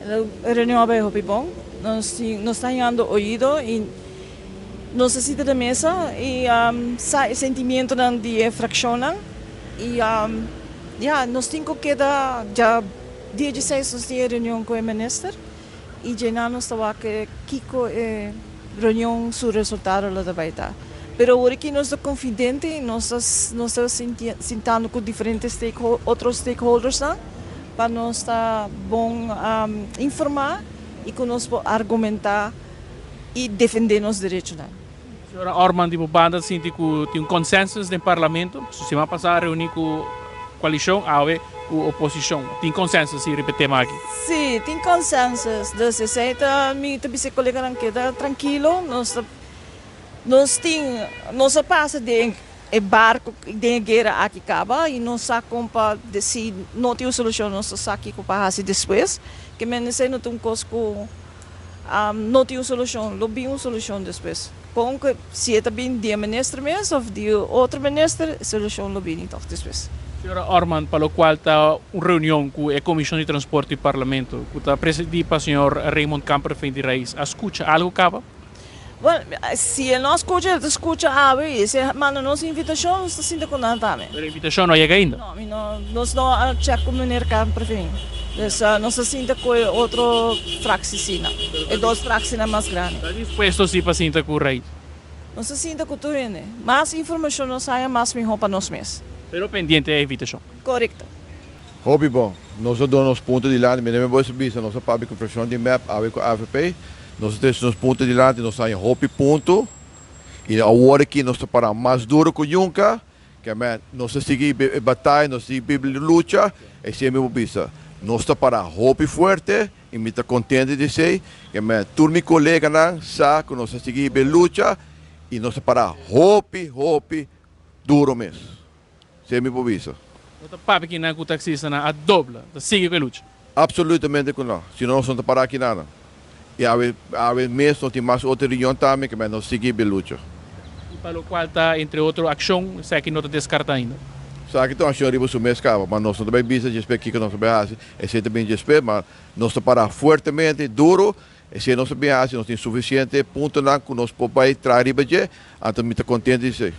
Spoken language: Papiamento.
E reunion a bay hopi bon. Nos ta hañando oido y nos ta sinta den mesa y sa e sentimientonan di e fraccionnan y ya nos tin cu keda dja dia dieseis nos tin e reunion cu e minister y djena nos ta wak kico e reunion su resultado lo ta bay ta. Pero awor aki nos ta confidente y nos ta nos ta sintando cu diferente otro stakeholdersnan pa nos ta bon informa y cu nos por argumenta y defende nos derechonan. Señora Orman, di bo banda sinti cu tin un consensus den Parlamento? Su siman pasa a reuni cu coalicion, awe cu oposicion. Tin consensus si riba e tema aki? Si, tin consensus. Dus esey ta mi ta bisa e coleganan keda trankilo. Nos ta nos tin nos a pasa den e barco den e guera aki caba y nos sa con pa si no tin un solucion nos ta sa kico pa haci despues. Ke men esey no ta un cos cu no tin un solucion, lo bin un solucion despues. Con cu si e ta bin di e minister mes of di otro minister, e solucion lo bini toch despues. Señora Orman, pa locual ta un reunion cu e Comision di Transporte di Parlamento, cu ta presidi pa señor Raymond Kamperveen di Raiz, a scucha algo caba? Bueno, si e no a scucha, el ta scucha awe y si e manda nos invitacion, nos ta sinta cu nan tambe. Pero e invitacion no a yega ainda? No, mi no, nos no a check cu meneer Kamperveen. Dus nos ta sinta cu e otro fractiesnan, e dos fractienan mas grandi. Ta dispuesto si pa sinta cu Raiz? Nos ta sinta cu tur hende. Mas informacion nos haya, mas miho pa nos mes. Pero pendiente e invitacion. Corecto. Hopi bon. Nos a duna nos punto dilanti. Mi debe bo bisa, nos a papia cu fraccion di mep, awe cu avp. Nos a trece nos punto dilanti, nos a haña hopi punto. Y awor aki nos ta para mas duro cu nunca. Ke nos a sigui e bataya, nos a sigui e lucha. Esey mi por bisa. Nos ta para hopi fuerte y mi ta contento di esey. Ke tur mi coleganan sa cu nos a sigui e lucha y nos ta para hopi, hopi duro mes. Esey mi por bisa. No ta papia kinan cu taxistanan a dobla, ta sigui cu e lucha? Absolutamente cu no. Si no, nos no ta para aki nada. Y awe mes no tin mas otro reunion tambe cu nos sigui e lucha. Y pa locual ta, entre otro, accion, esaki no ta descarta ainda? Esaki ta un accion riba su mes caba, ma nos no ta bay bisa djespe kico nos ta bay haci. Esey ta bin djespe, ma nos ta para fuertemente, duro. Esey nos ta bin haci, nos tin suficiente puntonan cu nos por bay traha riba dje, anto mi ta contento di esey.